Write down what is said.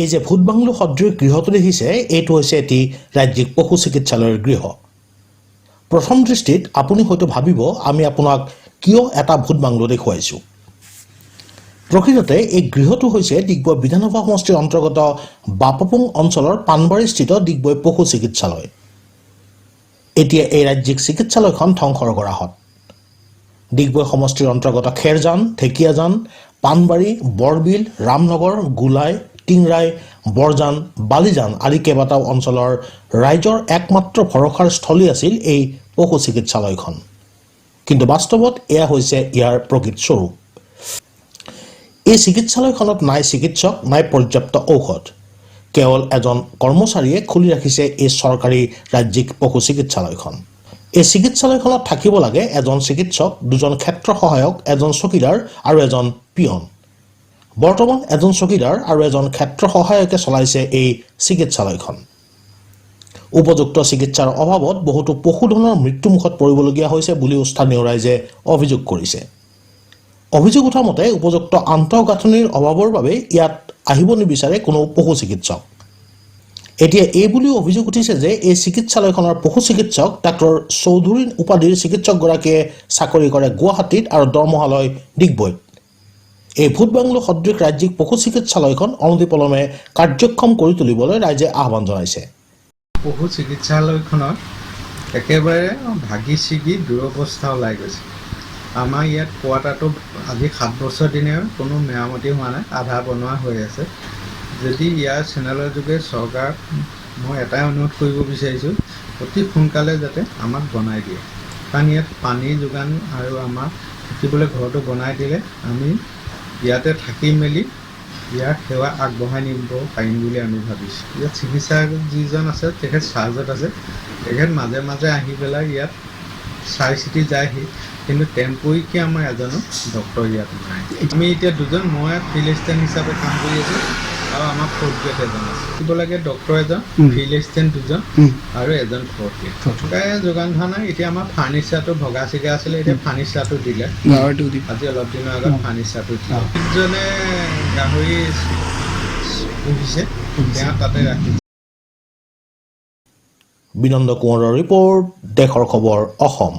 এই যে ভূত বাংলো সদৃশ গৃহটো দেখিছে, এইটো হৈছে এটি ৰাজ্যিক পশু চিকিৎসালয়ৰ গৃহ। প্ৰথম দৃষ্টিত আপুনি হয়তো ভাবিব, আমি আপোনাক কিয় এটা ভূত বাংলো দেখুৱাইছোঁ। প্ৰকৃততে এই গৃহটো হৈছে ডিগবৈ বিধানসভা সমষ্টিৰ অন্তৰ্গত বাপপুং অঞ্চলৰ পাণবাৰীস্থিত ডিগবৈ পশু চিকিৎসালয়। এতিয়া এই ৰাজ্যিক চিকিৎসালয়খন ধ্বংসৰ গৰাহত। ডিগবৈ সমষ্টিৰ অন্তৰ্গত খেৰজান, ঢেকীয়াজান, পাণবাৰী, বৰবিল, ৰামনগৰ, গোলাই, টিংৰাই, বৰজান, বালিজান আদি কেইবাটাও অঞ্চলৰ ৰাইজৰ একমাত্ৰ ভৰসাৰ স্থলী আছিল এই পশু চিকিৎসালয়খন। কিন্তু বাস্তৱত এয়া হৈছে ইয়াৰ প্ৰকৃত স্বৰূপ। এই চিকিৎসালয়খনত নাই চিকিৎসক, নাই পৰ্যাপ্ত ঔষধ। কেৱল এজন কৰ্মচাৰীয়ে খুলি ৰাখিছে এই চৰকাৰী ৰাজ্যিক পশু চিকিৎসালয়খন। এই চিকিৎসালয়খনত থাকিব লাগে এজন চিকিৎসক, দুজন ক্ষেত্ৰ সহায়ক, এজন চকীদাৰ আৰু এজন পিয়ন। বৰ্তমান এজন চকীদাৰ আৰু এজন ক্ষেত্ৰ সহায়কে চলাইছে এই চিকিৎসালয়খন। উপযুক্ত চিকিৎসাৰ অভাৱত বহুতো পশুধনৰ মৃত্যুমুখত পৰিবলগীয়া হৈছে বুলিও স্থানীয় ৰাইজে অভিযোগ কৰিছে। অভিযোগ উঠা মতে উপযুক্ত আন্তঃগাঁথনিৰ অভাৱৰ বাবে ইয়াত আহিব নিবিচাৰে কোনো পশু চিকিৎসক। এতিয়া এই বুলিও অভিযোগ উঠিছে যে এই চিকিৎসালয়খনৰ পশু চিকিৎসক ডাক্তৰ চৌধুৰী উপাধিৰ চিকিৎসকগৰাকীয়ে চাকৰি কৰে গুৱাহাটীত আৰু দৰমহা লয় ডিগবৈত। এই ভূত বাংলো সদৃশ ৰাজ্যিক পশু চিকিৎসালয়খন অনতিপলমে কাৰ্যক্ষম কৰি তুলিবলৈ ৰাইজে আহ্বান জনাইছে। পশু চিকিৎসালয়খনত একেবাৰে ভাগি ছিগি দুৰৱস্থা ওলাই গৈছে। আমাৰ ইয়াত কোৱাৰ্টাৰটো আজি 7 বছৰ দিনে কোনো মেৰামতি হোৱা নাই, আধা বনোৱা হৈ আছে। যদি ইয়াৰ চেনেলৰ যোগে চৰকাৰক মই এটাই অনুৰোধ কৰিব বিচাৰিছোঁ, অতি সোনকালে যাতে আমাক বনাই দিয়ে। কাৰণ ইয়াত পানীৰ যোগান আৰু আমাৰ থাকিবলৈ ঘৰটো বনাই দিলে আমি ইয়াতে থাকি মেলি ইয়াৰ সেৱা আগবঢ়াই নিব পাৰিম বুলি আমি ভাবিছোঁ। ইয়াত চিকিৎসা যিজন আছে, তেখেত চাৰ্জত আছে। তেখেত মাজে মাজে আহি পেলাই ইয়াত চাই চিতি যায়হি, কিন্তু টেম্প'ৰীকৈ আমাৰ এজনো ডক্তৰ ইয়াত নাই। আমি এতিয়া দুজন, মই ফিল্ড এছিষ্টেণ্ট হিচাপে কাম কৰি আছোঁ আৰু আমাৰ ফ'ৰ্থ গ্ৰেড এজন আছে। দিব লাগে ডক্তৰ এজন, ফিল্ড এছিষ্টেণ্ট দুজন আৰু এজন ফ'ৰ্থ গ্ৰেড। চৰকাৰে যোগান ধৰা নাই। এতিয়া আমাৰ ফাৰ্নিচাৰটো ভগা চিগা আছিলে, এতিয়া ফাৰ্নিচাৰটো দিলে। গাহৰিটো দি আজি অলপ দিনৰ আগত ফাৰ্নিচাৰটো দিলে। জনে গাহৰি পুহিছে, তেওঁ তাতে ৰাখিছে। বিনন্দ কোঁৱৰৰ ৰিপৰ্ট, দেশৰ খবৰ অসম।